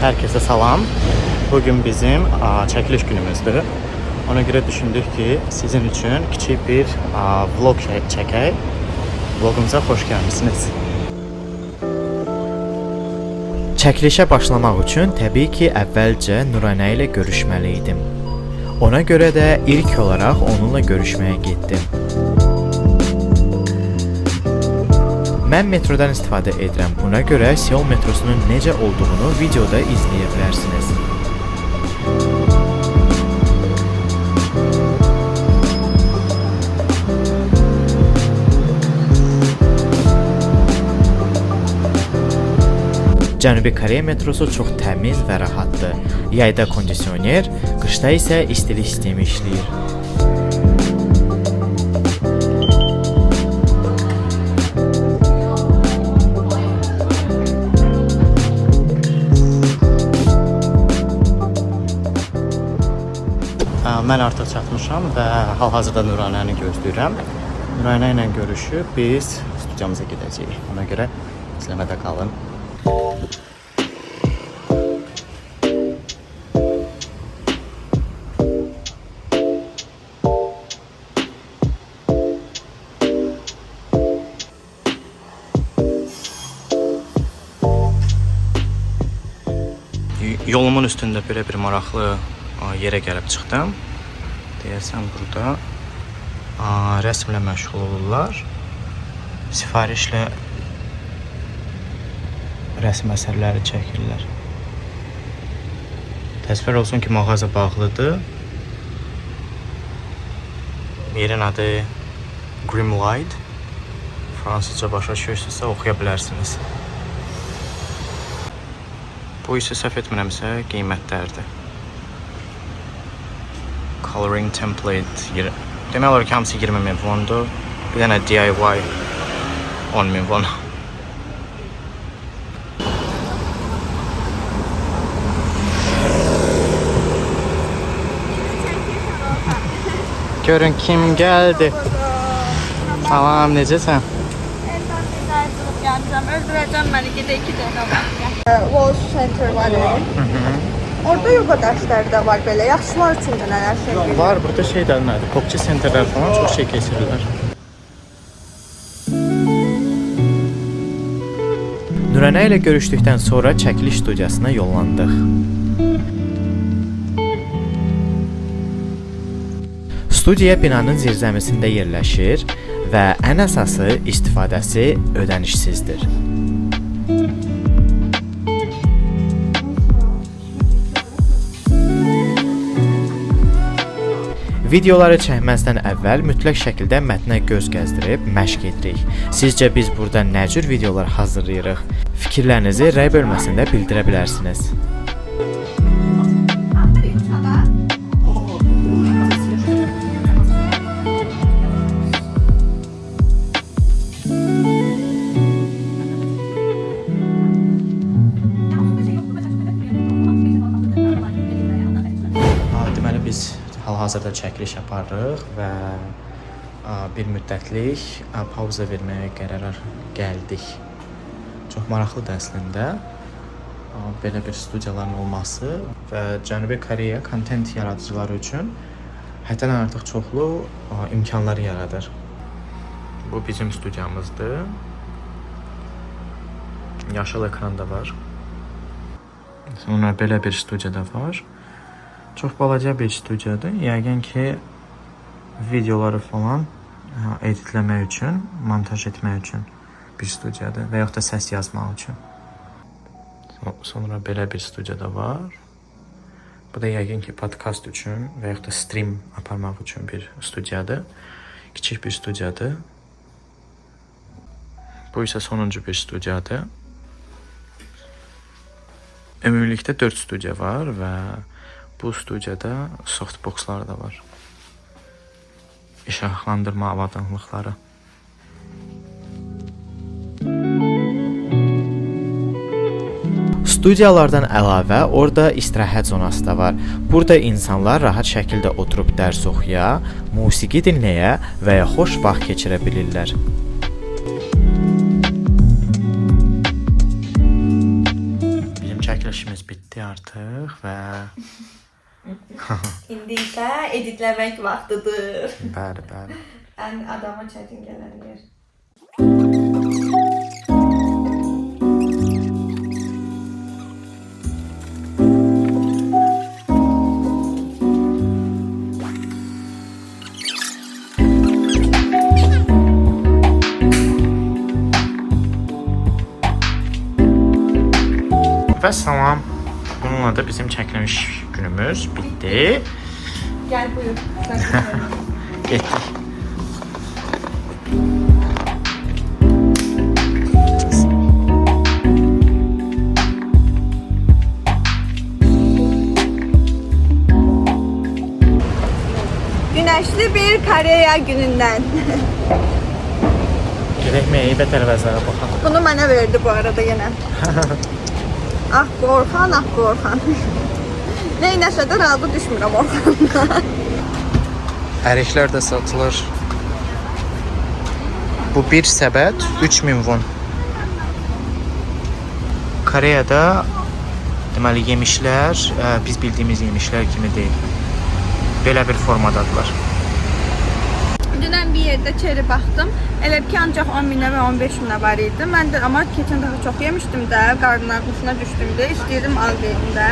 Herkese salam. Bugün bizim çəkiliş günümüzdür. Ona görə düşündük ki, sizin üçün kiçik bir vlog çəkək. Vlogumuza xoş gəlmisiniz. Çəkilişə başlamaq üçün təbii ki, əvvəlcə Nuranə ilə görüşməli idim. Ona görə də ilk olaraq onunla görüşməyə getdim. Mən metrodan istifadə edirəm. Buna görə Seul metrosunun necə olduğunu videoda izləyə bilərsiniz. Cənubi Koreya metrosu çox təmiz və rahatdır. Yayda kondisioner, qışda isə istilik sistemi işləyir. Mən artıq çatmışam və hal-hazırda Nuranəni gözləyirəm. Nuranə ilə görüşüb biz studiyamıza gedəcəyik. Ona görə izləmədə qalın. Yolumun üstündə belə bir maraqlı yerə gəlib çıxdım. Deyəsən burada rəsmlə məşğul olurlar. Sifarişlə rəsm əsərləri çəkirlər. Təsvir olsun ki, mağaza bağlıdır. Yerin adı Grimlight. Fransızca başa düşürsünüzsə oxuya bilərsiniz. Bu isə səhv etmirəmsə qiymətlərdir. Coloring template demək olar ki, hamısı 20 min wondur. Bir dənə DIY 10 min won. Görün kim gəldi. Salam, necəsən? Evden bir durup geleceğim. Öldüreceğim beni. Gide iki dənə var. Wall Center var. Orada yoga dərsləri də var belə. Yaşlılar üçün də nələr şey gedir. Var, burada şey də nədir? Popçu centerlər falan çox şey keçirirlər. Nuranə ilə görüşdükdən sonra çəkiliş studiyasına yollandıq. Studiya binanın zirzəmisində yerləşir və ən əsası istifadəsi ödənişsizdir. Videoları çəkməzdən əvvəl mütləq şəkildə mətnə göz gəzdirib məşq edirik. Sizcə biz burada nə cür videolar hazırlayırıq? Fikirlərinizi rəy bölməsində bildirə bilərsiniz. Deməli biz hal-hazırda çəkiliş aparırıq və bir müddətlik pauza verməyə qərara gəldik. Çox maraqlıdır əslində. Belə bir studiyaların olması və Cənubi Koreya kontent yaradıcıları üçün həddən artıq çoxlu imkanlar yaradır. Bu bizim studiyamızdır. Yaşıl ekran da var. Sonra belə bir studiya da var. Çox balaca bir studiyadır. Yəqin ki videoları falan editləmək üçün, montaj etmək üçün bir studiyadır və yaxud da səs yazmaq üçün. Sonra belə bir studiya da var. Bu da yəqin ki podkast üçün və yaxud da stream aparmaq üçün bir studiyadır. Kiçik bir studiyadır. Bu isə sonuncu bir studiyadır. Ümumilikdə 4 studiya var və bu studiyada softboxlar da var. İşıqlandırma avadanlıqları. Studiyalardan əlavə orada istirahət zonası da var. Burada insanlar rahat şəkildə oturub dərs oxuya, musiqi dinləyə və ya xoş vaxt keçirə bilirlər. Bizim çəkilişlər işimiz bitdi artıq və İndi isə editləmək vaxtıdır. Bəli, bəli. Ən adama çətin gələn yer. Və salam. Bununla da bizim çəkilmiş günümüz bitdi. Gəl buyur. Sən Getdik. Günəşli bir Koreya günündən. Gedək meyvə tərəvəzlərə baxaq. Bunu mənə verdi bu arada yenə. Ah bu Orxan, ah bu Orxan. Neynəsə də razı düşmürəm Orxandan. Əriklər də satılır. Bu bir səbət 3000 won. Koreyada deməli yemişlər biz bildiyimiz yemişlər kimi deyil. Belə bir formadadılar. Dünən bir yerdə çeri baxdım. Elə bil ki, ancaq 10 minə və 15 minə var idi. Mən də amma keçən dəfə çox yemişdim də, qarnın ağrısına düşdüm də, istəyirdim al deyim də.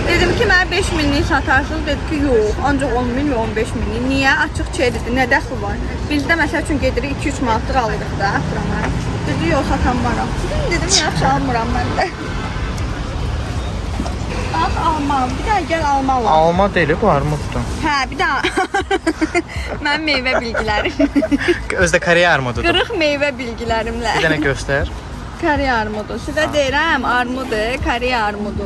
Dedim ki, mənə 5 minlik satarsınız. Dedi ki, yox, ancaq 10 min və 15 minlik. Niyə? Açıq çeridir, nə dəxli var? Bizdə məsəl üçün gedirik 2-3 manatlıq alırıq da axırına. Dedi, yox, satanmaram. Dedim, yaxşı almıram mən də. Bax, alma. Bir daha gəl alma al. Alma deyil, bu armuddur. Hə, bir daha. Mənim meyvə bilgilərim. Özü də Koreya armududur. Qırıq meyvə bilgilərimlə. Bir dənə göstər. Koreya armudu. Sizə deyirəm, armudu, Koreya armudu.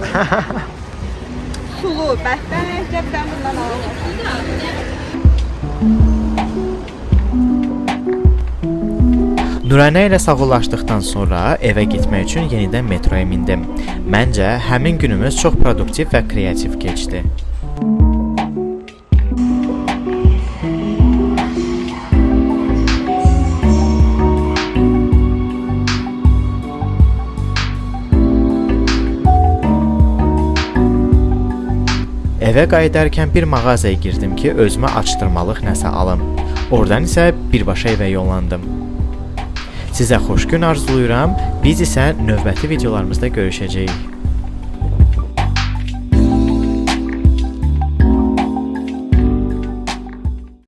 Sulu, bəhbəh, gəl bir dənə bundan alalım. Nuranə ilə sağollaşdıqdan sonra evə getmək üçün yenidən metroya mindim. Məncə həmin günümüz çox produktiv və kreativ keçdi. Evə qayıdarkən bir mağazaya girdim ki, özümə açdırmalıq nəsə alım. Oradan isə birbaşa evə yollandım. Sizə xoş gün arzulayıram. Biz isə növbəti videolarımızda görüşəcəyik.